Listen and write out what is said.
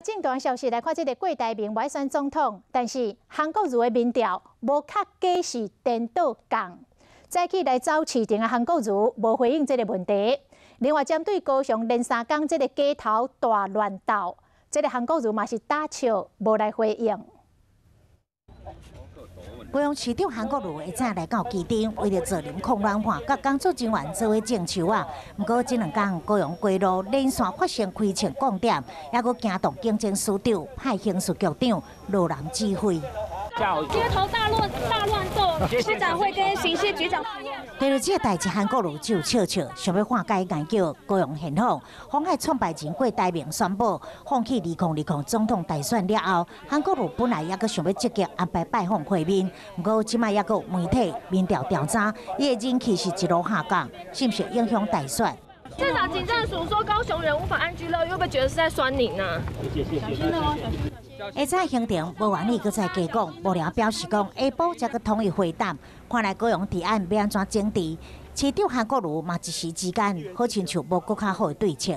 政壇消息來看，這个郭台銘欲選總統，但是韓國瑜的民調無較假是顛倒仝。早起來走市場的韓國瑜無回應這个問題。另外，針對高雄連三工這个街頭大亂鬥，這个韓國瑜嘛是打笑，無來回應。高雄市長韓國瑜下早來到旗津，為著造林抗暖化，佮工作人員做伙種樹仔。毋過這兩工高雄街路連續發生開槍摃點，猶閣驚動警政署長派刑事局長落人指揮。街頭大亂鬥，市長會跟刑事局長。對著這个代誌，韓國瑜只有笑笑，想欲化解研究高雄現況。鴻海創辦人郭台銘宣布放棄2020總統大選了後，韓國瑜本來猶閣想欲積極安排拜訪會面，毋過這擺猶閣有媒體民調調查，伊的人氣是一路下降，是毋是影響大選？市長，警政署說高雄人無法安居樂業，會不會覺得是在酸您呢？小心哦，小心。下早行程無願意閣再加講，幕僚表示講下晡才閣統一回答。看來高雄治安欲按怎整治，市長韓國瑜嘛一時之間好親像無閣較好的對策。